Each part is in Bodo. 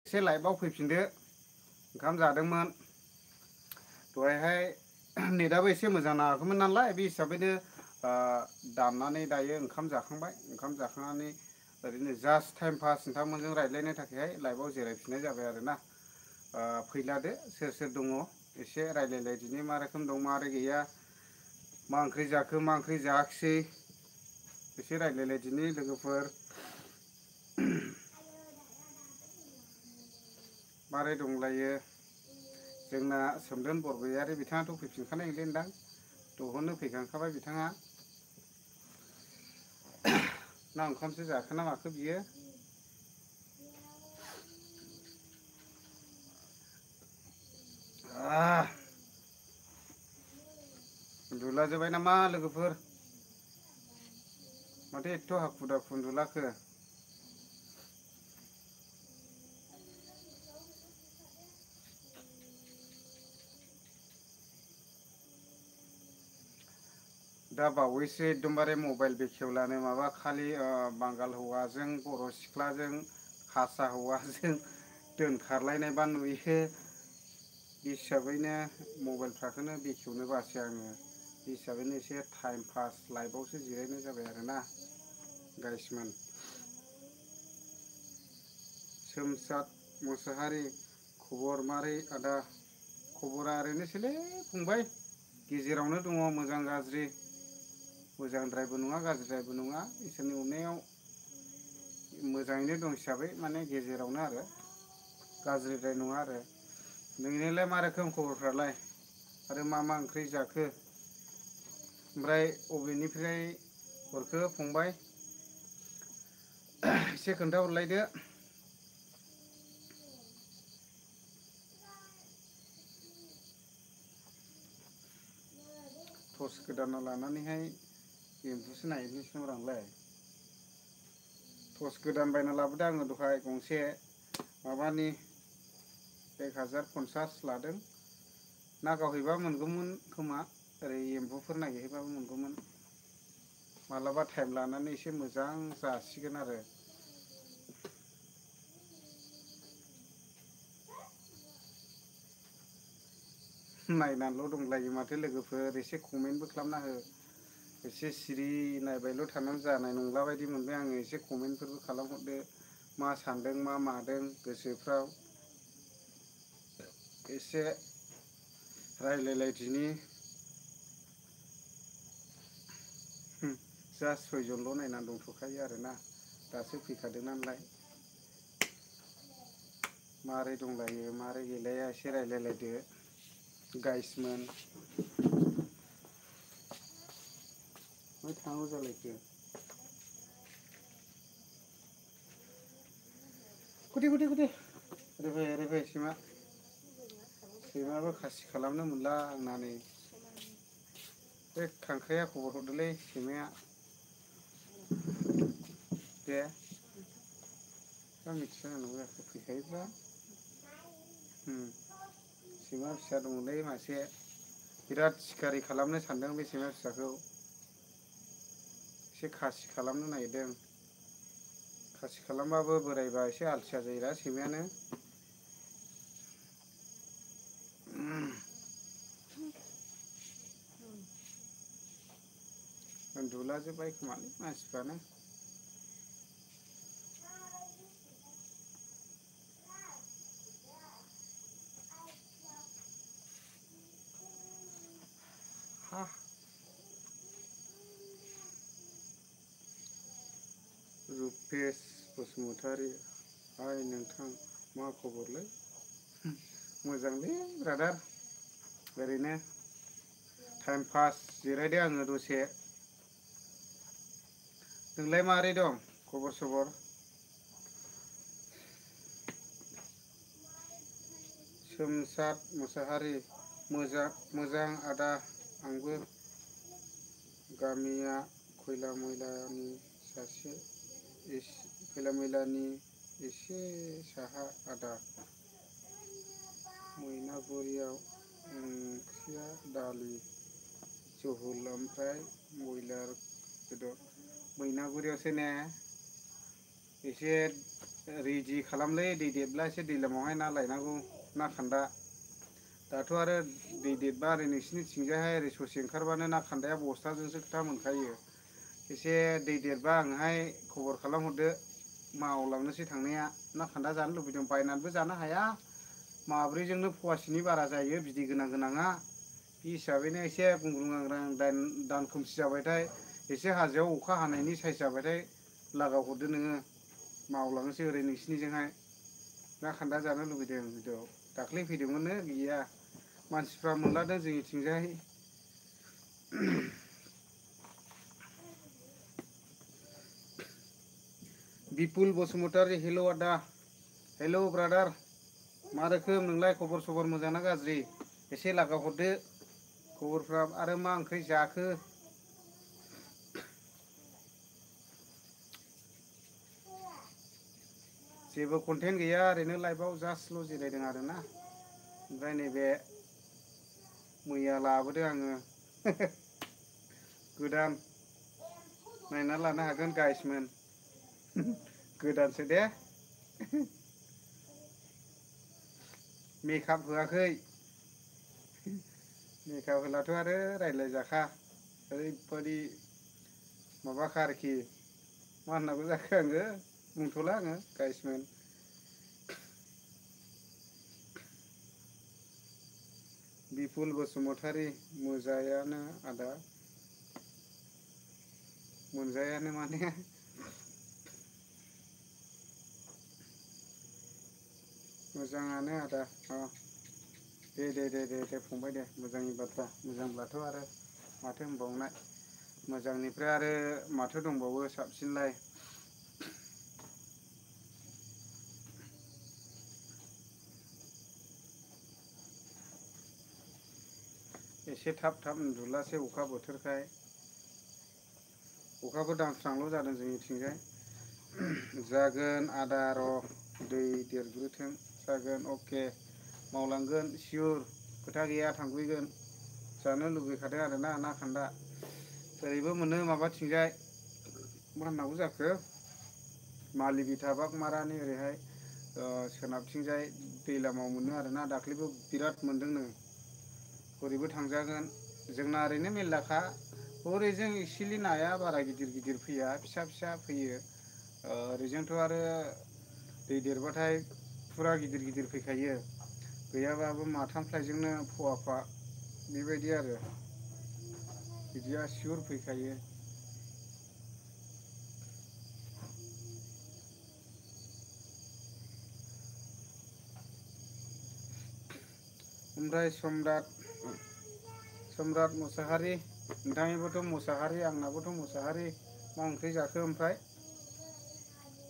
एसे लाइभआव फैफिनदो ओंखाम जादोंमोन दहायहाय नेटआबो एसे मोजां नाङाखैमोन नालाय बे हिसाबैनो दाननानै दायो ओंखाम जाखांबाय ओंखाम जाखांनानै ओरैनो जास्ट टाइम पास नोंथांमोनजों रायज्लायनो थाखायहाय लाइभआव जिरायफिननाय जाबाय आरोना फैलादो सोर सोर दङ एसे रायज्लायलाय दिनै मा रोखोम दं मारै गैया मा ओंख्रि जाखो मा ओंख्रि जायाखिसै एसे रायज्लायलाय दिनै लोगोफोर मारै दंलायो जोंना सोमदोन बरगयारि बिथाङाथ' फैफिनखानाय नंलादां दहरनो फैखांखाबाय बिथाङा ना ओंखामसो जाखो ना माखो बियो उन्दुलाजोब्बाय नामा लोगोफोर माथो एथ' हाखु दाखु उन्दुलाखो दा बावैसो एकदमबारे मबाइल बेखेवलानो माबा खालि बांगाल हौवाजों बर' सिख्लाजों हारसा हौवाजों दोनखारलायनाय बा नुयो बे हिसाबैनो मबाइलफ्राखौनो बेखेवनो बासै आङो बे हिसाबैनो एसे टाइम पास लाइफआवसो जिरायनाय जाबाय आरोना गाइसमोन सोमसार मुसाहारि खबर मारै आदा खबरा ओरैनोसैलै फंबाय गेजेरावनो दङ मोजां गाज्रि मोजांद्रायबो नङा गाज्रिद्रायबो नङा इसोरनि अननायाव मोजाङैनो दं हिसाबै माने गेजेरावनो आरो गाज्रिद्राय नङा आरो नोंनियालाय मा रोखोम खबरफ्रालाय आरो मा मा ओंख्रि जाखो ओमफ्राय अबेनिफ्राय हरखो फंबाय एसे खोन्थाहरलायदो टर्स गोदाना लानानैहाय एम्फौसो नायहैगासिनो आंलाय टर्स गोदान बायना लाबोदों आङो दहाय गंसे माबानि 1050 लादों नागावहैबा मोनगौमोन खोमा ओरै एम्बुफोर नागिरहैबाबो मोनगौमोन मालाबा टाइम लानानै एसे मोजां जासिगोन आरो नायनानैल' दंलायो माथो लोगोफोर एसे कमेन्टबो खालामना हो एसे सिरि नायबायल' थानानै जानाय नंला बायदि मोनबाय आङो एसे कमेन्टफोरबो खालामहरदो मा सानदों मा मादों गोसोफ्राव एसे रायलायलायदिनि जास्ट 6 जनल' नायनानै दंथ'खायो आरोना दासो फैखादों नालाय मारै दंलायो मारै गैलाया एसे रायलायलायदो गाइसमोन बहाय थांनांगौ जालायखो गुदि गुदि गुदि ओरै फै सैमा सैमाबो खासि खालामनो मोनला आंना नै बे खांख्राइया खबर हरदोंलै सैमाया दे दा मिथिया जानांगौ जाखो फैखायोब्ला सैमा फिसा दङलै मासे बिराद सिखारि खालामनो सानदों बे सैमा फिसाखौ एसे खासि खालामनो नागिरदों खासि खालामबाबो बोरायबा एसे आलसिया जायोना सैमायानो उन्दुलाजोब्बाय खोमालै मानसिफ्रानो हा रुपेश बसुमतारी हाय नोंथां मा खबरलै मोजांलै ब्रादार ओरैनो टाइम पास जिरायदों आङो दसे नोंलाय माबोरै दं खबर सबर सोमसार मुसाहारि मोजां आदा आंबो गामिया खैला मैलानि एसे साहा आदा मैनागुरियाव ओंख्रिया दालि जहल ओमफ्राय बयलार बेदर मैनागुरियावसो ने एसे रेडि खालामलै दै देरब्ला एसे दैलामावहाय ना लायनांगौ ना खान्दा दाथ' आरो दै देरबा ओरै नोंसिनिथिंजायहाय ओरै ससे ओंखारबानो ना खान्दाया बस्थाजोंसो खोथा मोनखायो एसे दै देरबा आंनोहाय खबर खालामहरदो मावलांनोसै थांनाया ना खान्दा जानो लुबैदों बायनानैबो जानो हाया माब्रैजोंनो फवासेनि बारा जायो बिदै गोनां गोनाङा बे हिसाबैनो एसे गुंग्रुं गांग्रां दान खोमसि जाबायथाय एसे हाजोआव अखा हानायनि साइस जाबायथाय लागाव हरदो नोङो मावलांनोसै ओरै नोंसिनिजोंहाय ना खान्दा जानो लुबैदों हयथ' दाख्लै फैदोंमोननो गैया मानसिफ्रा मोनलादों जोंनिथिंजाय बिपुल बसुमतारी हेलौ आदा हेलौ ब्रादार मा रोखोम नोंलाय खबर सबर मोजां ना गाज्रि एसे लागाव हरदो खबरफ्रा आरो मा ओंख्रि जाखो जेबो कन्टेन्ट गैया ओरैनो लाइफआव जास्टल' जिरायदों आरोना ओमफ्राय नैबे मैया लाबोदों आङो गोदान नायना लानो हागोन गाइसमोन गोदानसो दे मेकआप होआखै मेकआप होलाथ' आरो रायज्लायजाखा ओरैबादि माबाखा आरोखि मा होननांगौ जाखो आङो बुंथ'ला आङो गाइसमोन बिपुल बसुमतारी मोजायानो आदा मोनजायानो माने मोजाङानो आदा दे फंबाय दे मोजांनि बाथ्रा मोजांब्लाथ' आरो माथो होनबावनाय मोजांनिफ्राय आरो माथो दंबावो साबसिनलाय एसे थाब थाब उन्दुलासे अखा बोथोरखाय अखाबो दांस्रांल' जादों जोंनिथिंजाय जागोन आदा र' दै देरग्रोथों जागोन अके मावलांगोन सियर खोथा गैया थांफैगोन जानो लुबैखादों आरोना ना खान्दा ओरैबो मोनो माबाथिंजाय मा होननांगौ जाखो मालि बिथा बागमारानि ओरैहाय सोनाबथिंजाय दैलामाव मोनो आरोना दाख्लैबो बिराद मोनदोंनो हरैबो थांजागोन जोंना ओरैनो मेरलाखा हरैजों एक्सुवेलि नाया बारा गिदिर गिदिर फैया फिसा फिसा फैयो ओरैजोंथ' आरो दै देरबाथाय फुरा गिदिर गिदिर फैखायो गैयाबाबो माथाम फ्लाइजोंनो फवाफा बेबायदि आरो बिदिया सियर फैखायो ओमफ्राय सम्राट मुसाहारि नोंथांनिबोथ' मुसाहारि आंनाबोथ' मुसाहारि मा ओंख्रि जाखो ओमफ्राय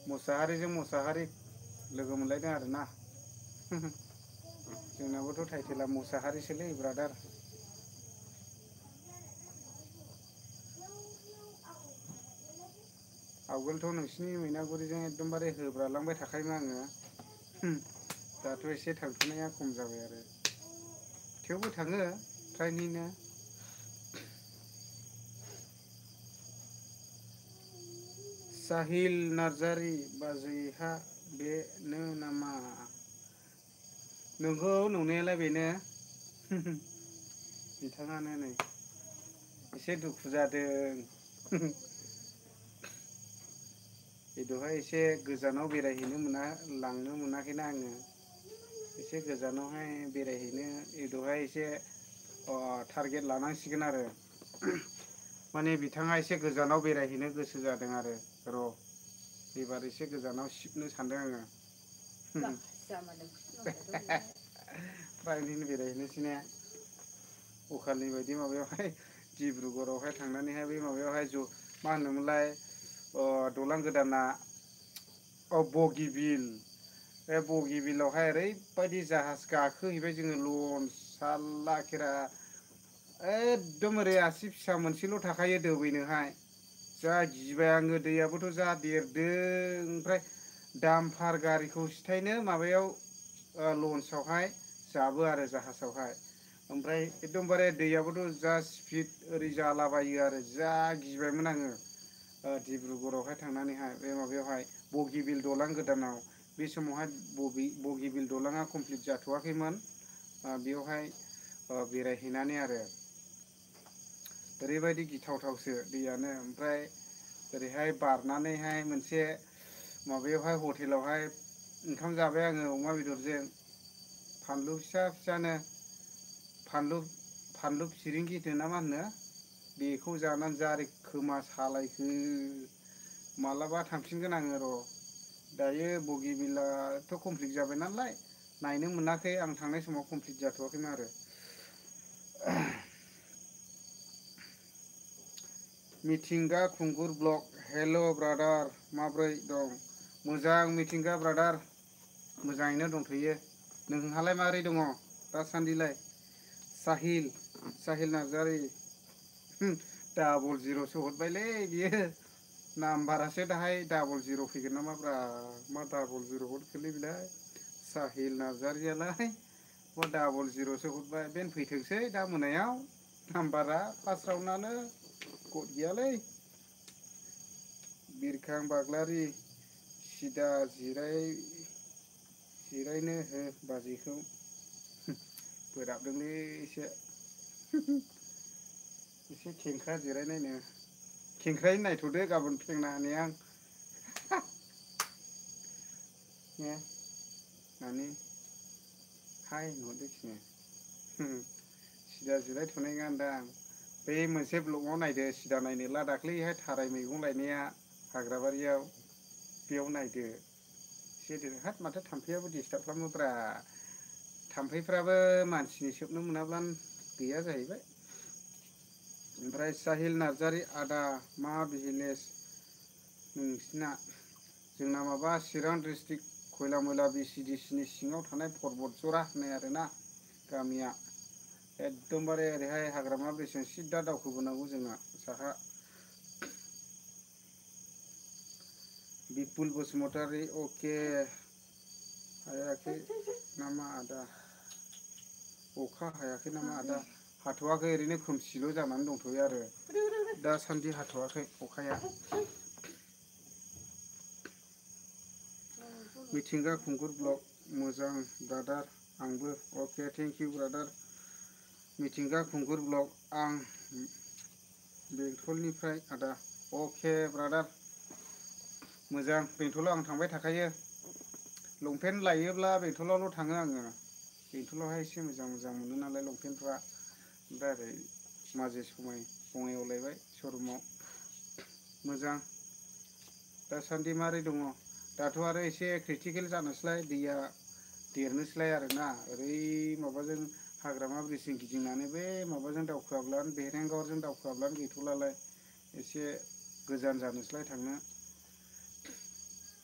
मुसाहारिजों मुसाहारि लोगो मोनलायदों आरोना जोंनाबोथ' टाइटेला मुसाहारिसोलै ब्रादार आवगोलथ' नोंसिनि मैनागुरिजों एकदमबारे होब्रालांबाय थाखायोमोन आङो दाथ' एसे थांथ'नाया खम जाबाय आरो थेवबो थाङो फ्रायनिनो साहिल नार्जारि बाजैहा बेनो नामा नोंगौ नंनायालाय बेनो बिथाङानो नै एसे दुखु जादों बेदहाय एसे गोजानाव बेरायहैनो लांनो मोनाखैना आङो एसे गोजानावहाय बेरायहैनो बेदहाय एसे टारगेट लानांसिगोन आरो माने बिथाङा एसे गोजानाव बेरायहैनो गोसो जादों आरो र' एबार एसे गोजानाव सिबनो सानदों आङो बायदिनो बेरायहैनोसै ने अखालनि बायदि माबायावहाय डिब्रुगड़आवहाय थांनानैहाय बै माबायावहाय मा होनोमोनलाय दलां गोदाना बगिबिल बे बगिबिलावहाय ओरैबायदि जाहाज गाखोहैबाय जोङो लन्स सालला खेरा एकदम ओरै आसि फिसा मोनसेल' थाखायो दोबैनोहाय जा गिबाय आङो दैयाबोथ' जा देरदों ओमफ्राय दामफार गारिखौ सिथायनो माबायाव लन्सआवहाय जाबो आरो जाहाजावहाय ओमफ्राय एकदमबारे दैयाबोथ' जा स्पिड ओरै जालाबायो आरो जा गिबायमोन आङो डिब्रुगड़आवहाय थांनानैहाय बे माबायावहाय बगिबिल दालां गोदानाव बे समावहाय बगिबिल दालाङा कमप्लिट जाथ'वाखैमोन बेयावहाय बेरायहैनानै आरो ओरैबायदि गिथावथावसो दैयानो ओमफ्राय ओरैहाय बारनानैहाय मोनसे माबायावहाय हटेलावहाय ओंखाम जाबाय आङो अमा बेदरजों फानलु फिसा फिसानो फानलु फिरिंगिदो ना मा होनो बेखौ जानानै जारै खोमा सालायखो मालाबा थांफिनगोन आङो र' दायो बगिबिलाथ' कमप्लिट जाबाय नालाय नायनो मोनाखै आं थांनाय समाव कमप्लिट जाथ'वाखैमोन आरो मिथिंगा खुंगुर ब्लग हेल' ब्रादार माब्रै दं मोजां मिथिंगा ब्रादार मोजाङैनो दंथ'यो नोंहालाय माबोरै दङ दासान्दिलाय साहिल नार्जारि डाबल जिर'सो हरबायलै बियो नाम्बारासो दाहाय डाबल जिर' फैगोन नामाब्रा मा डाबल जिर' हरखोलै बेलाय साहिल नार्जारियालाय मा डाबल जिर'सो हरबाय बेनो फैथोंसै दा मोनायाव नाम्बारा फार्स्ट राउन्डआनो गद गैयालै बिरखां बाग्लारि सिदा जिरायनो हो बाजैखौ बोराबदोंलै एसे एसे खेंख्रा जिरायनायनो खेंख्रायै नायथ'दो गाबोन फेंना होनि आं ने नानि हाय नुहरदोखिनो सिदा जिरायथ'नाय नङा दां बै मोनसे ब्लगाव नायदो सिदा नायनोला दाख्लैहाय थाराय मैगं लायनाया हाग्राबारियाव बेयाव नायदो एसे हाब माथो थाम्फैयाबो डिस्टार्ब खालामोब्रा थाम्फैफ्राबो मानसिनि सोबनो मोनाब्लानो गैया जाहैबाय ओमफ्राय साहिल नार्जारि आदा मा भिलेज नोंसिना जोंना माबा चिरां डिस्ट्रिक्ट खयलामयला VCDCनि सिङाव थानाय पर्बतजरा होननाय आरोना गामिया एकदमबारे ओरैहाय हाग्रामा ब्रिजजों सिदा दावखोबोनांगौ जोंना साहा बिपुल बसुमतारी अके हायाखै नामा आदा अखा हायाखै नामा आदा हाथ'वाखै ओरैनो खोमसिल' जानानै दंथ'यो आरो दासान्दि हाथ'वाखै अखाया मिथिंगा खुंगुर ब्लग मोजां ब्रादार आंबो अके थेंक इउ ब्रादार मिथिंगा खुंगुर ब्लग आं बेंटलनिफ्राय आदा अके ब्रादार मोजां बेंटलाव आं थांबाय थाखायो लंपेन्ट लायोब्ला बेंटलावल' थाङो आङो बेंटलावहाय एसे मोजां मोजां मोनो नालाय लंपेन्टफ्रा ओमफ्राय ओरै माजे समाय बङाइआव लायबाय शरुमाव मोजां दासान्दि मारै दङ दाथ' आरो एसे क्रिटिकेल जानोसैलाय दैया देरनोसैलाय आरोना ओरै माबाजों हाग्रामा ब्रिजजों गिदिंनानै बे माबाजों दावखोआब्लानो बेरेंगावजों दावखोआब्लानो गैथ'लालाय एसे गोजान जानोसैलाय थांनो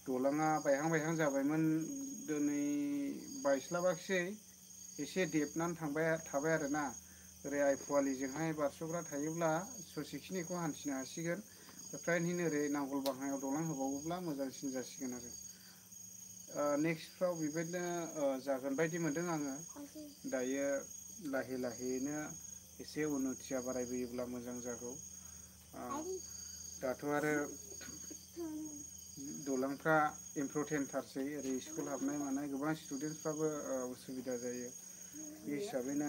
दलाङा बायहां बायहां जाबायमोन दिनै बायस्लाबाखिसै एसे देबनानै थाबाय आरोना ओरै आइपुवालिजोंहाय बारस'ग्रा थायोब्ला ससेखिनिखौ हान्थिनो हासिगोन फ्रायनो ओरै नांगोल बांहायाव दलां होबावोब्ला मोजांसिन जासिगोन आरो नेक्स्टफ्राव बेबायदिनो जागोन बायदि मोनदों आङो दायो लासै लासैनो एसे उन्नतिया बारायबोयोब्ला मोजां जागौ दाथ' आरो दलांफ्रा इम्परटेन्टथारसै ओरै स्कुल हाबनाय मानाय गोबां स्टुडेन्टसफ्राबो उसुबिदा जायो बे हिसाबैनो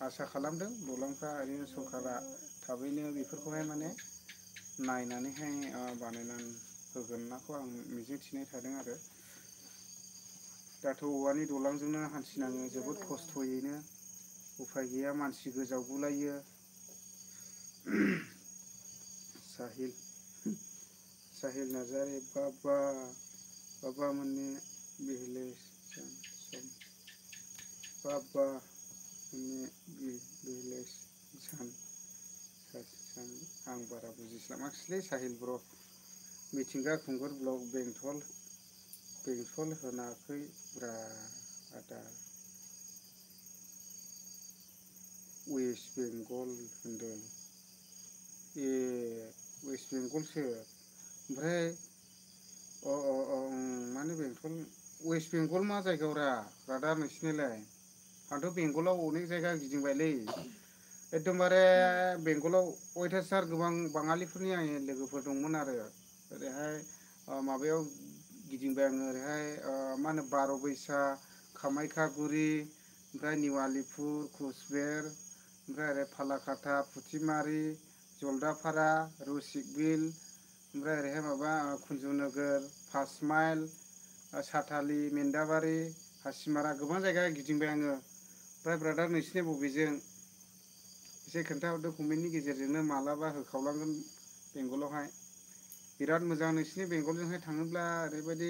आसा खालामदों दलांफ्रा ओरैनो सरकारा थाबैनो बेफोरखौहाय माने नायनानैहाय बानायनानै होगोनखौ आं मिजिंथिनाय थादों आरो दाथ' औवानि दलांजोंनो हान्थिनाङो जोबोद खस्थ'यैनो उफाय गैया मानसि गोजावगुलायो साहिल नार्जारि बाबा मोननि भिलेज बाबा मोननि भिलेज आं बारा बुजिस्लाबाखिसैलै साहिल ब्र मिथिंगा खुंगुर ब्लग बेंटल होनाखै ब्रा आदा वेस्ट बेंगल होनदों ए वेस्ट बेंगलसो ओमफ्राय माने बेंटल वेस्ट बेंगल मा जायगायावरा ब्रादार नोंसिनिलाय आंथ' बेंगलाव अनेक जायगा गिदिंबायलै एकदमबारे बेंगलाव अयथासार गोबां बाङालिफोरनि आंनि लोगोफोर दंमोन आरो ओरैहाय माबायाव गिदिंबाय आङो ओरैहाय मा होनो बार'बैसा कामाख्यागुरि ओमफ्राय निउ आलिपुर कुचबिहार ओमफ्राय ओरै फालाकाटा फुथिमारि जलदापारा रुसिकबिल ओमफ्राय ओरैहाय माबा कुन्जु नोगोर फास माइल साथालि मेन्दाबारि हासिमारा गोबां जायगा गिदिंबाय आङो। ओमफ्राय ब्रादार नोंसिनि बबेजों एसे खोन्थाहरदो कमेन्टनि गेजेरजोंनो मालाबा होखावलांगोन बेंगलावहाय बिराद मोजां नोंसिनि बेंगलजोंहाय थाङोब्ला ओरैबायदि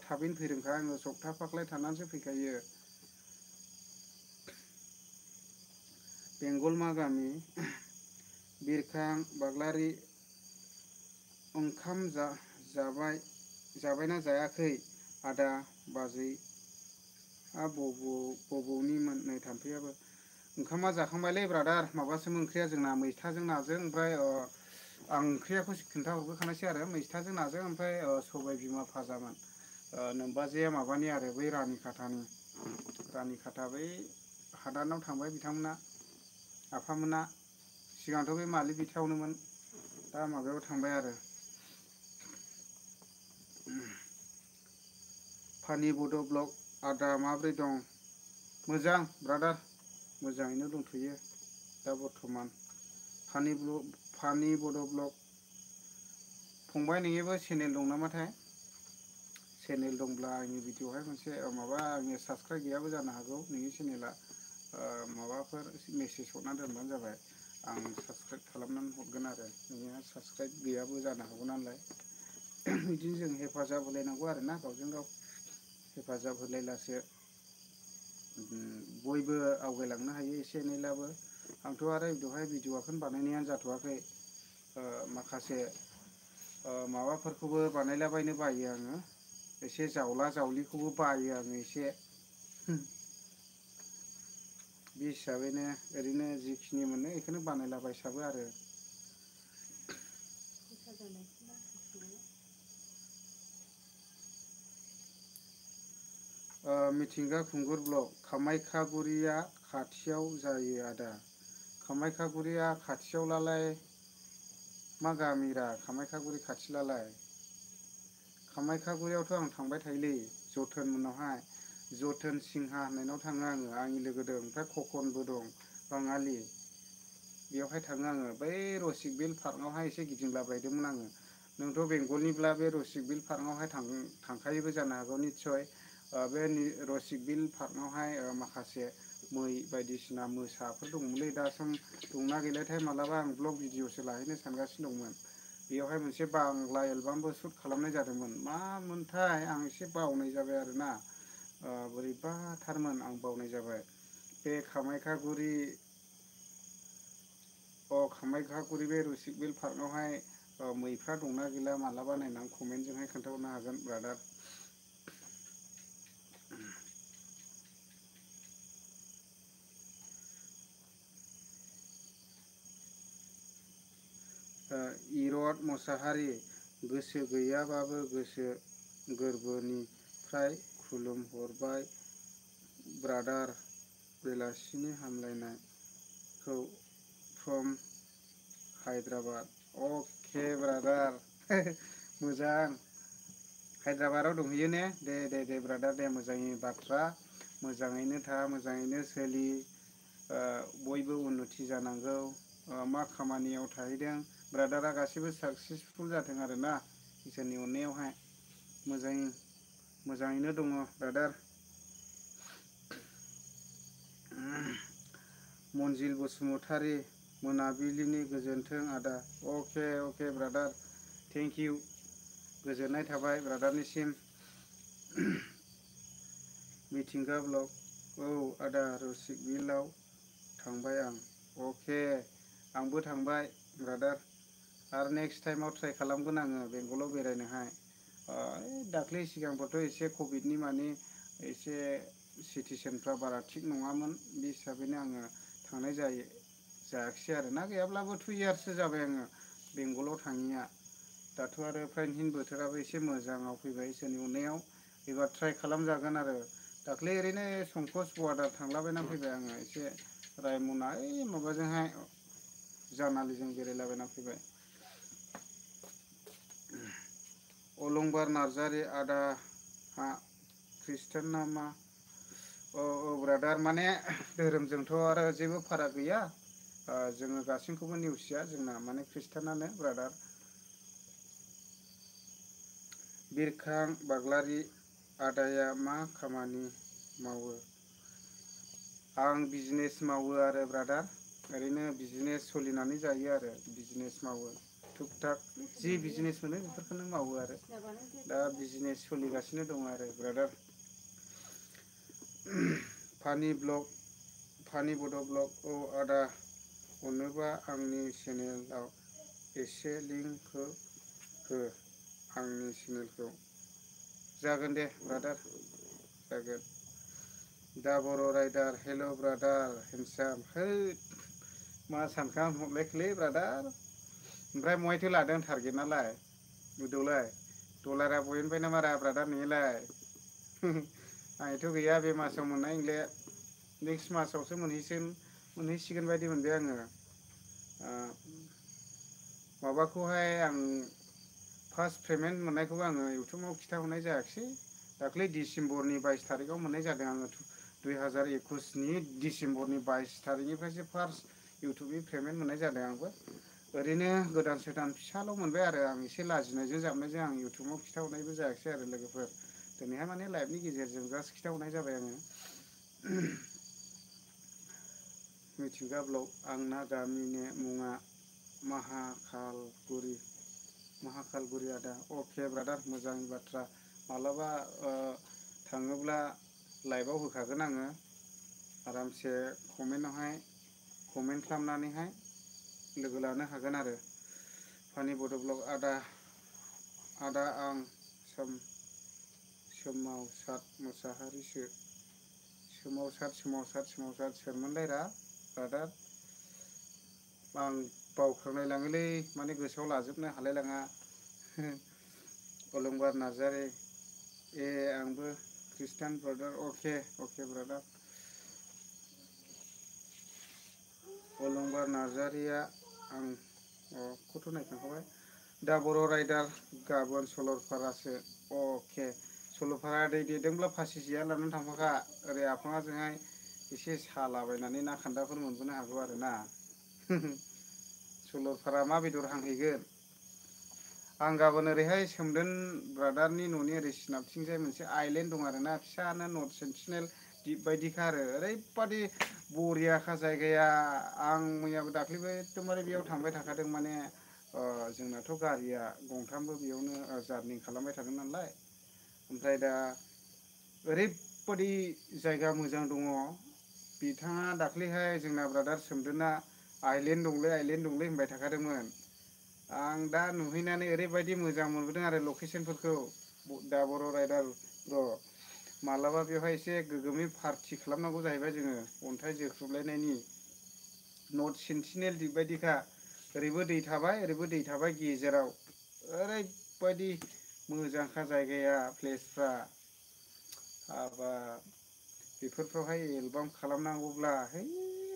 थाबैनो फैरोंखा आङो सप्ताफाख्लाय थानानैसो फैखायो। बेंगल मा गामि बिरखां बाग्लारि ओंखाम जाबायना जायाखै आदा बाजै बबौनिमोन नै थाम्फैयाबो ओंखामा जाखांबायलै ब्रादार माबासोमोन ओंख्रिया जोंना मैथाजों नाजों ओमफ्राय आं ओंख्रियाखौ खोन्थाहरग्रोखानोसै आरो मैथाजों नाजों ओमफ्राय सबाय बिमा फाजामोन नोमबाजैया माबानि आरो बै रानिखाथा बै हादानाव थांबाय बिथांमोना आफामोना सिगांथ' बे मालि बिथायावनोमोन दा माबायाव थांबाय आरो फानि बड' ब्लक आदा माब्रै दं मोजां ब्रादार मोजाङैनो दंथ'यो दा बर्थमान फानि बड' ब्लक फंबाय नोंनिबो चेनेल दं नामाथाय चेनेल दंब्ला आंनि भिडिअ'हाय मोनसे माबा आंनि साबसक्राइब गैयाबो जानो हागौ नोंनि चेनेला माबाफोर मेसेज हरना दोनबानो जाबाय आं साबसक्राइब खालामनानै हरगोन आरो नोंनिया साबसक्राइब गैयाबो जानो हागौ नालाय बिदिनो जों हेफाजाब होलायनांगौ आरोना गावजों गाव हेफाजाब होलायब्लासो बयबो आवगायलांनो हायो एसे एनैब्लाबो आंथ' आरो बेवहाय भिडिअ'खौनो बानायनायानो जाथ'वाखै माखासे माबाफोरखौबो बानायलाबायनो बायो आङो एसे जावला जावलिखौबो बायो आङो एसे बे हिसाबैनो ओरैनो जिखिनि मोनो बेखौनो बानायलाबायसाबो आरो मिथिंगा खुंगुर ब्लक कामाख्यागुरिया खाथियाव जायो आदा कामाख्यागुरिया खाथियावलालाय मा गामिरा कामाख्यागुरि खाथिलालाय कामाख्यागुरियावथ' आं थांबाय थायोलै जथोन मोननावहाय जथोन सिंहा होननायनाव थाङो आङो आंनि लोगो दं ओमफ्राय खखनबो दं बाङालि बेयावहाय थाङो आङो बै रसिक बिल पार्कआवहाय एसे गिदिंलाबायदोंमोन आङो नोंथ' बेंगलनिब्ला बे रसिक बिल पार्कआवहाय थांखायोबो जानो हागौ निस्सय बे रसिक बिल पार्कआवहाय माखासे मै बायदिसिना मोसाफोर दंमोनलै दासम दंना गैलाथाय मालाबा आं ब्लग भिडिअ'सो लाहैनो सानगासिनो दंमोन बेयावहाय मोनसे बांला एलबामबो सुट खालामनाय जादोंमोन मा मोनथाय आं एसे बावनाय जाबाय आरोना बोरैबाथारमोन आं बावनाय जाबाय बे कामाख्यागुरि बे रसिक बिल पार्कआवहाय मैफ्रा दंना गैला मालाबा नायनानै कमेन्टजोंहाय खोन्थाहरनो हागोन ब्रादार इरद मोसाहारि गोसो गैयाबाबो गोसो गोरबोनिफ्राय खुलुमहरबाय ब्रादार बेलासिनि हामलायनायखौ फ्रम हायद्राबाद अके ब्रादार मोजां हायद्राबादाव दंहैयो ने दे ब्रादार दे मोजांनि बाथ्रा मोजाङैनो था मोजाङैनो सोलि बयबो उन्नति जानांगौ मा खामानियाव थाहैदों ब्रादारा गासिबो साक्सेसफुल जाथों आरोना इसोरनि अननायावहाय मोजाङैनो दङ ब्रादार मनजिल बसुमतारी मोनाबिलिनि गोजोन्थों आदा अके ब्रादार थेंक इउ गोजोननाय थाबाय ब्रादारनिसिम मिथिंगा ब्लक औ आदा रसिक बिलाव थांबाय आं अके आंबो थांबाय ब्रादार आरो नेक्स्ट टाइमाव ट्राइ खालामगोन आङो बेंगलाव बेरायनोहाय दाख्लै सिगांबोथ' एसे कभिडनि माने एसे सिटुवेसनफ्रा बारा थिग नङामोन बे हिसाबैनो आङो थांनाय जायाखिसै आरोना गैयाब्लाबो 2 इयार्ससो जाबाय आङो बेंगलाव थाङिया दाथ' आरो फ्रायहिन बोथोराबो एसे मोजाङाव फैबाय इसोरनि अननायाव एबार ट्राइ खालामजागोन आरो दाख्लै ओरैनो संकस बवादार थांलाबायना फैबाय आङो एसे रायमना माबाजोंहाय जानालिजों बेरायलाबायना फैबाय अलंबार नार्जारि आदा हा ख्रिस्टान नामा? औ औ ब्रादार माने धोरोमजोंथ' आरो जेबो फाराग गैया। जोङो गासैखौबो नेवसिया जोंना माने ख्रिस्टानानो ब्रादार। बिरखां बाग्लारि आदाया मा खामानि मावो? आं बिजनेस मावो आरो ब्रादार। ओरैनो बिजनेस सोलिनानै जायो आरो बिजनेस मावो। थुक थाक जि बिजनेस मोनो बेफोरखौनो मावो आरो दा बिजनेस सोलिगासिनो दं आरो ब्रादार। फानि ब्लग फानि बड' ब्लग औ आदा अनोबा आंनि चेनेलाव एसे लिंक हो आंनि चेनेलखौ। जागोन दे ब्रादार जागोन। दा बर' राइडार हेल' ब्रादार हेन्डसाम हैद मा सानखो आं हरलायखोलै ब्रादार। ओमफ्राय महायथो लादों टारगेटनालाय उदुलाय डलारा बहायनिफ्राय ना मारा ब्रादार नोंनिलाय? आंनिथ' गैया बे मासाव मोननाय नंले नेक्स्ट मासावसो मोनहैसिगोन बायदि मोनबाय आङो। माबाखौहाय आं फार्स्ट पेमेन्ट मोननायखौबो आङो इउटुबाव खिन्थाहरनाय जायाखिसै। दाख्लै डिसेम्बरनि 22 थारिखआव मोननाय जादों आङो 2021नि डिसेम्बरनि 22 थारिखनिफ्रायसो फार्स्ट इउटुबनि पेमेन्ट मोननाय जादों आंबो। ओरैनो गोदान सोदान फिसाल' मोनबाय आरो आं एसे लाजिनायजों जाबनायजों आं इउटुबाव खिथाहरनायबो जायाखिसै आरो लोगोफोर। दिनैहाय माने लाइभनि गेजेरजों जास्ट खिथाहरनाय जाबाय आङो। मिथिंगा ब्लग आंना गामिनि मुङा महाखालगुरि आदा अके ब्रादार मोजांनि बाथ्रा। माब्लाबा थाङोब्ला लाइभआव होखागोन आङो आरामसे कमेन्ट खालामनानैहाय लोगो लानो हागोन आरो। फानि बड' ब्लग आदा आं सोमावसार मोसाहारिसो। सोमावसार सोरमोनलायरा ब्रादार? आं बावख्रांलायलाङोलै माने गोसोआव लाजोबनो हालायलाङा। अलंबार नार्जारि ए आंबो ख्रिस्टान ब्रादार अके ब्रादार। अलंबार नार्जारिया आं खौथ' नायखांखाबाय। दा बर' राइडार गाबोन सलरपारासो अके सलरपारा दै देरदोंब्ला फासि जेया लानानै थांफाखा ओरै आफाङाजोंहाय एसे सालाबायनानै ना खान्दाफोर मोनबोनो हागौ आरो ना। सलरपारा मा बेदर हांहैगोन? आं गाबोन ओरैहाय सोमदोन ब्रादारनि न'नि ओरै सोनाबथिंजाय मोनसे आइलेण्ड दं आरोना फिसानो नर्थ सेन्टिनेल दिप बायदिखा आरो ओरैबादि बरियाखा जायगाया। आं मैयाबो दाख्लैबो एकदमबारे बेयाव थांबाय थाखादों माने जोंनाथ' गारिया गंथामबो बेयावनो जारनि खालामबाय थादों नालाय। ओमफ्राय दा ओरैबादि जायगा मोजां दङ। बिथाङा दाख्लैहाय जोंना ब्रादार सोमदोना आइलेण्ड दंलै होनबाय थाखादोंमोन। आं दा नुहैनानै ओरैबायदि मोजां मोनबोदों आरो लकेसनफोरखौ दा बर' राइडार र' मालाबा बेवहाय एसे गोगोमै पार्टि खालामनांगौ जाहैबाय जोङो अन्थाइ जोख्रुबलायनायनि। नर्थ सेन्टिनेल दिप बायदिखा ओरैबो दै थाबाय ओरैबो दै थाबाय गेजेराव ओरैबायदि मोजांखा जायगाया प्लेसफ्रा। हाबाब बेफोरफ्रावहाय एलबाम खालामनांगौब्ला है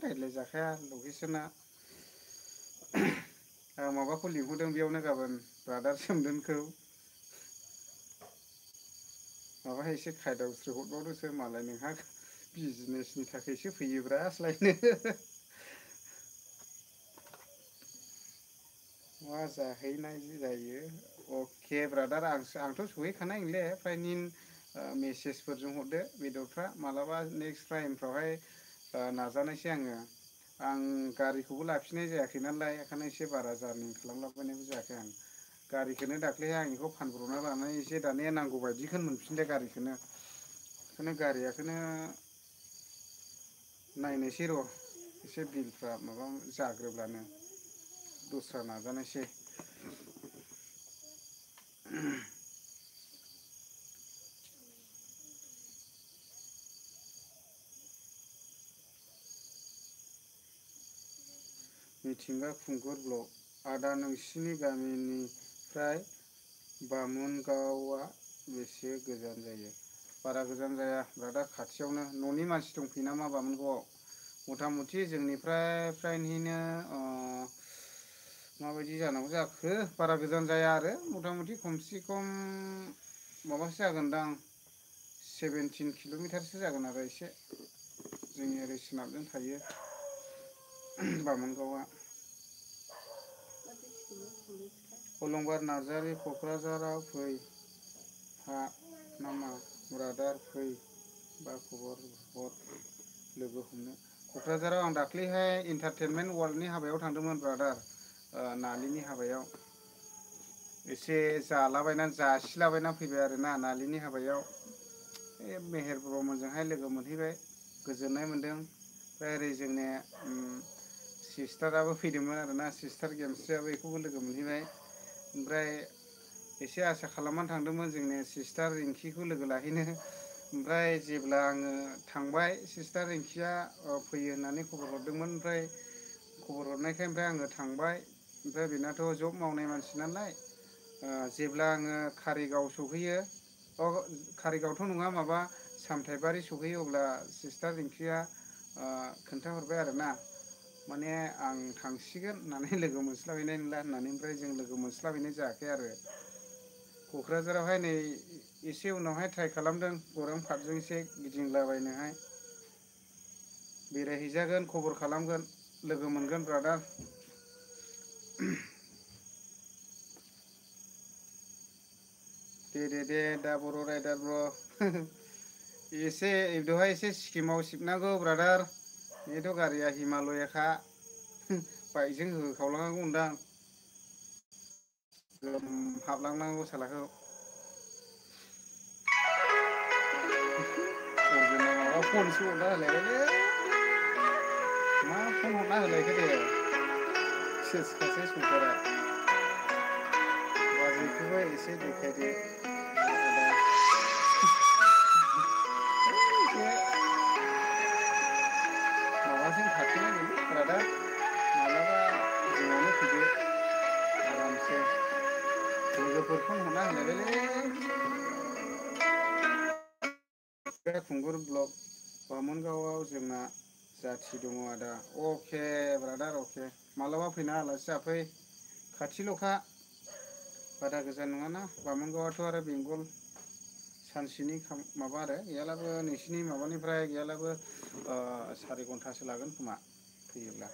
रायज्लायजाखाया लकेसना। आं माबाखौ लिंहरदों बेयावनो गाबोन ब्रादार सोमदोनखौ। माबा एसे खायदा बुस्थु हरबावदोंसो मालाय नोंहा बिजनेसनि थाखायसो फैयोब्रा लायनो। मा जाहैनाय जायो अके ब्रादार आंथ' सहैखानाय नंले फ्राय मेसेजफोरजों हरदो बेदरफ्रा मालाबा नेक्स्ट टाइमफ्रावहाय नाजानायसै आङो। आं गारिखौबो लाफिननाय जायाखै नालाय बेखायनो एसे बारा जारनि खालामलाबायनायबो जायाखै आं। गारिखौनो दाख्लैहाय आं बेखौ फानब्रबना लानानै एसे दानिया नांगौ बायदिखौनो मोनफिनदों गारिखौनो। बेखौनो गारियाखौनो नायनोसै र' एसे बिलफ्रा माबा जाग्रोब्लानो दस्रा नाजानायसै। मिथिंगा खुंगुर ब्लग आदा नोंसिनि गामिनिफ्राय बामोनगावआ बेसे गोजान जायो? बारा गोजान जाया ब्रादार खाथियावनो न'नि मानसि दंफैयो नामा बामोनगावआव? मथा मथि जोंनिफ्राय फ्रायनिनो माबायदि जानांगौ जाखो बारा गोजान जाया आरो मथा मथि खमसे खम माबासो जागोनदां 17 किल'मिटारसो जागोन आरो एसे जोंनि ओरै सोनाबजों थायो बामोनगावआ अलंबार नार्जारि क'क्राझाराव फै हा नामा ब्रादार फै बा खबर हर लोगो हमनो क'क्राझाराव आं दाख्लैहाय इन्टारटेनमेन्ट वर्ल्डनि हाबायाव थांदोंमोन ब्रादार नालिनि हाबायाव एसे जालाबायनानै जासिलाबायनानै फैबाय आरोना नालिनि हाबायाव बे मेहेर ब्रह्मजोंहाय लोगो मोनहैबाय गोजोननाय मोन्दों ओमफ्राय ओरै जोंनिया सिस्टाराबो फैदोंमोन आरोना सिस्टार गेमस्रियाबो बेखौबो लोगो मोनहैबाय ओमफ्राय एसे आसा खालामनानै थांदोंमोन जोंनि सिस्टार रिंकिखौ लोगो लाहैनो ओमफ्राय जेब्ला आङो थांबाय सिस्टार रिंकिया फैयो होननानै खबर हरदोंमोन ओमफ्राय खबर हरनायखाय ओमफ्राय आङो थांबाय ओमफ्राय बेनाथ' जब मावनाय मानसि नालाय जेब्ला आङो कारिगाव सौफैयो कारिगावथ' नङा माबा सामथाइबारि सौफैयो अब्ला सिस्टार रिंकिया खोन्थाहरबाय आरोना माने आं थांसिगोन होननानै लोगो मोनस्लाबहैनाय नंला होननानै ओमफ्राय जों लोगो मोनस्लाबहैनाय जायाखै आरो क'क्राझारावहाय नै एसे उनावहाय ट्राइ खालामदों गौरां पार्कजों एसे गिदिंलाबायनोहाय बेरायहैजागोन खबर खालामगोन लोगो मोनगोन ब्रादार दे दा बर' राइडार ब्र' एसे बेवहाय एसे सिक्किमाव सिबनांगौ ब्रादार बेथ' गारिया हिमालयाखा बाइकजों होखावलाङांगौदां हाबलांनांगौ सालाखौ माबा फनसो हरना होलायबायलै मा फन हरना होलायखो दे सेस खासै संसारा बाजैखौबो एसे देखायदो माबाजों थाथ'नांगोनलै ब्रादार माब्लाबा जोंनावनो फैदो आरामसे लोगोफोर फन हरना होलायबायलै खुंगुर ब्लक बामोनगावआव जोंना जाथि दङ आदा अके ब्रादार अके मालाबा फैना आलासि जाफै खाथिल'खा बारा गोजान नङाना बामोनगावआथ' आरो बेंगल सानसेनि माबा आरो गैयालाबो नोंसिनि माबानिफ्राय गैयालाबो 4 घन्टासो लागोन खोमा फैयोब्ला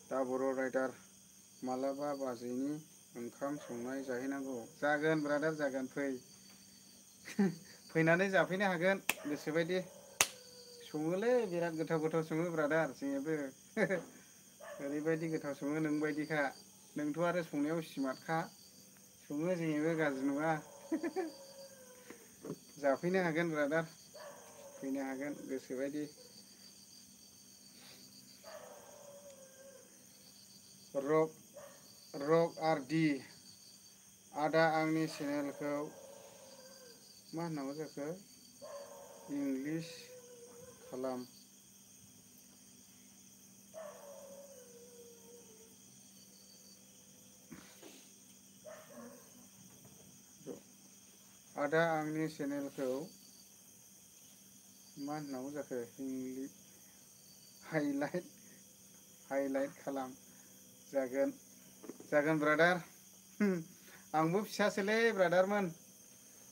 दा बर' राइडार मालाबा बाजैनि ओंखाम संनाय जाहैनांगौ जागोन ब्रादार जागोन फै फैनानै जाफैनो हागोन गोसोबायदि सङोलै बिराद गोथाव गोथाव सङो ब्रादार जोंनियाबो ओरैबायदि गोथाव सङो नोंबायदिखा नोंथ' आरो संनायाव स्मार्टखा सङो जोंनियाबो गाज्रि नङा जाफैनो हागोन ब्रादार फैनो हागोन गोसोबायदि रक आरडि आदा आंनि चेनेलखौ मा होननांगौ जाखो इंलिस खालाम आदा आंनि चेनेलखौ मा होननांगौ जाखो हाइलाइट खालाम जागोन ब्रादार आंबो फिसासोलै ब्रादारमोन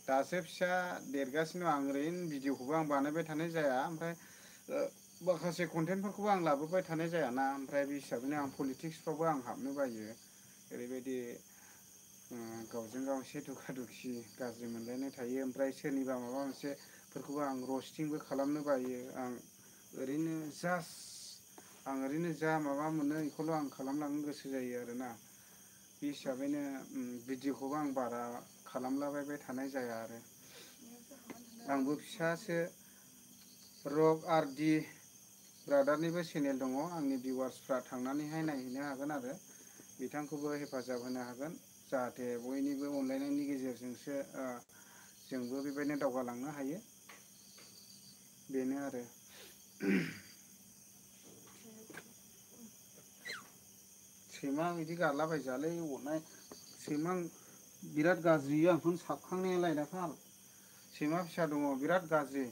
दासो फिसा देरगासिनो आं ओरैनो भिडिअखौबो आं बानायबाय थानाय जाया ओमफ्राय माखासे कन्टेन्टफोरखौबो आं लाबोबाय थानाय जायाना ओमफ्राय बे हिसाबैनो आं पलिटिक्सफ्रावबो आं हाबनो बायो ओरैबायदि गावजों गाव एसे दुखा दुखि गाज्रि मोनलायनाय थायो ओमफ्राय सोरनिबा माबा मोनसेफोरखौबो आं रस्टिंबो खालामनो बायो आं ओरैनो जा माबा मोनो बेखौल' आं खालामलांनो गोसो जायो आरोना बे हिसाबैनो भिडिअखौबो आं बारा खालामलाबायबाय थानाय जाया आरो आंबो फिसासो रक आरडि ब्रादारनिबो चेनेल दङ आंनि भिउवार्सफ्रा थांनानैहाय नायहैनो हागोन आरो बिथांखौबो हेफाजाब होनो हागोन जाहाथे बयनिबो अनलायनायनि गेजेरजोंसो जोंबो बेबायदिनो दावगालांनो हायो बेनो आरो सैमा बिदि गारलाबायजायालै अरनाय सैमा बिराद गाज्रि आंखौनो साबखांनायालाय दाखाल सैमा फिसा दङ बिराद गाज्रि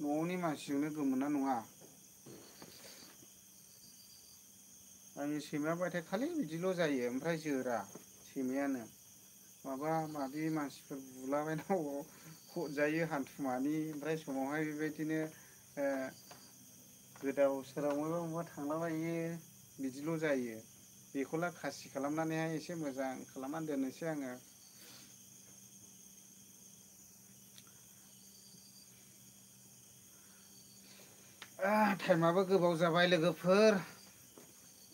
न'नि मानसिजोंनो गोमोना नङा आंनि सैमाया बाथाय खालि बिदिल' जायो ओमफ्राय जोरा सैमायानो माबा माबि मानसिफोर बुलाबायना हरजायो हान्थुमानि ओमफ्राय समावहाय बेबायदिनो गोदाव सोराव मबेबा मबेबा थांलाबायो बिदिल' जायो बेखौला खासि खालामनानैहाय एसे मोजां खालामनानै दोननोसै आङो टाइमाबो गोबाव जाबाय लोगोफोर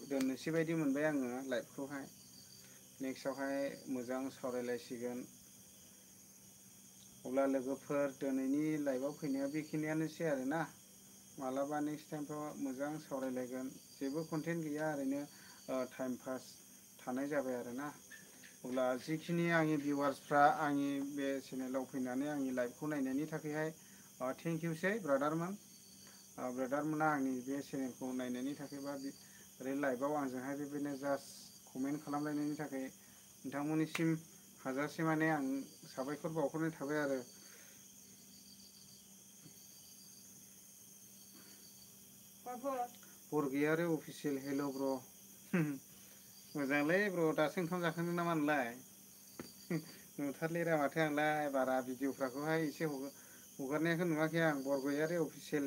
दोननोसै बायदि मोनबाय आङो लाइभखौहाय नेक्स्टआवहाय मोजां सावरायलायसिगोन अब्ला लोगोफोर दिनैनि लाइभआव फैनाया बेखिनियानोसै आरोना मालाबा नेक्स्ट टाइमफ्राव मोजां सावरायलायगोन जेबो कन्टेन्ट गैया ओरैनो टाइम पास थानाय जाबाय आरोना अब्ला जिखिनि आंनि भिउवार्सफ्रा आंनि बे चेनेलाव फैनानै आंनि लाइभखौ नायनायनि थाखायहाय थेंक इउसै ब्रादारमोना आंनि बे चेनेलखौ नायनायनि थाखाय बा ओरै लाइभआव आंजोंहाय बेबायदिनो जास्ट कमेन्ट खालामलायनायनि थाखाय नोंथांमोननिसिम हाजासे माने आं साबायखर बावहरनाय थाबाय आरो बरगयारि अफिसियेल हेल' ब्र मोजांलै ब्र दासो ओंखाम जाखांदों नामा नोंलाय नुथारलिरा माथो आंलाय बारा भिडिअफ्राखौहाय एसे हगारनायखौ नुवाखै आं बरगयारि अफिसियेल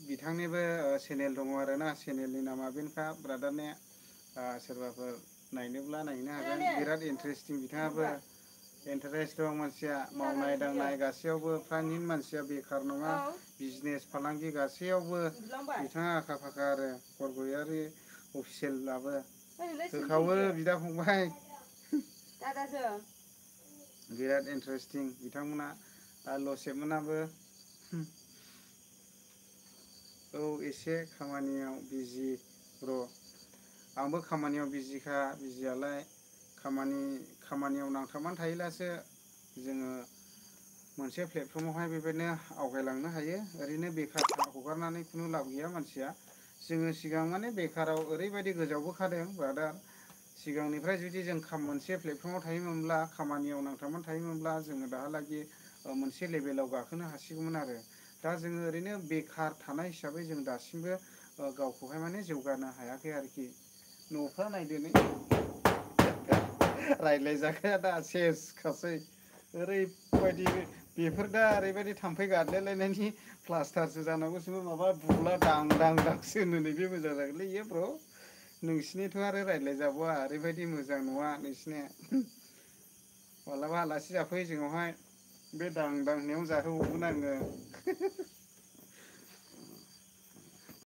बिथांनिबो चेनेल दङ आरोना चेनेलनि नामा बेनोखा ब्रादारनिया सोरबाफोर नायनोब्ला नायनो हागोन बिराद इन्टारेस्टिं बिथाङाबो इन्टारेस्ट दं मानसिया मावनाय दांनाय गासैयावबो फ्रायनि मानसिया बेखार नङा बिजनेस फालांगि गासैयावबो बिथाङा आखा फाखा आरो बरगयारि अफिसियेलाबो होखावो बिदा फंबाय बिराद इन्टारेस्टिं बिथांमोना लसेबमोनाबो औ एसे खामानियाव बिजि ब्र आंबो खामानियाव बिजिखा बिजियालाय खामानियाव नांथाबनानै थायोब्लासो जोङो मोनसे प्लेटफर्मावहाय बेबायदिनो आवगायलांनो हायो ओरैनो बेखार हगारनानै खुनु लाब गैया मानसिया जोङो सिगां माने बेखाराव ओरैबायदि गोजावबोखादों ब्रादार सिगांनिफ्राय जुदि जों मोनसे प्लेटफर्माव थायोमोनब्ला खामानियाव नांथाबनानै थायोमोनब्ला जोङो दाहालागि मोनसे लेभेलाव गाखोनो हासिगौमोन आरो दा जोङो ओरैनो बेखार थानाय हिसाबै जों दासिमबो गावखौहाय माने जौगानो हायाखै आरोखि न'फ्रा नायदो नै रायज्लायजाखाया दा सेसखासै ओरैबायदि बेफोर दा ओरैबायदि थाम्फै गादलायलायनायनि प्लास्टारसो जानांगौसो माबा बुला दां दां दांसो होनो नैबे मोजां जागोनलै इयो ब्र नोंसिनिथ' आरो रायज्लायजाबावा ओरैबायदि मोजां नङा नोंसिनिया मालाबा आलासि जाफै जोंनावहाय बे दां दां होननायाव जाहोहरगोन आङो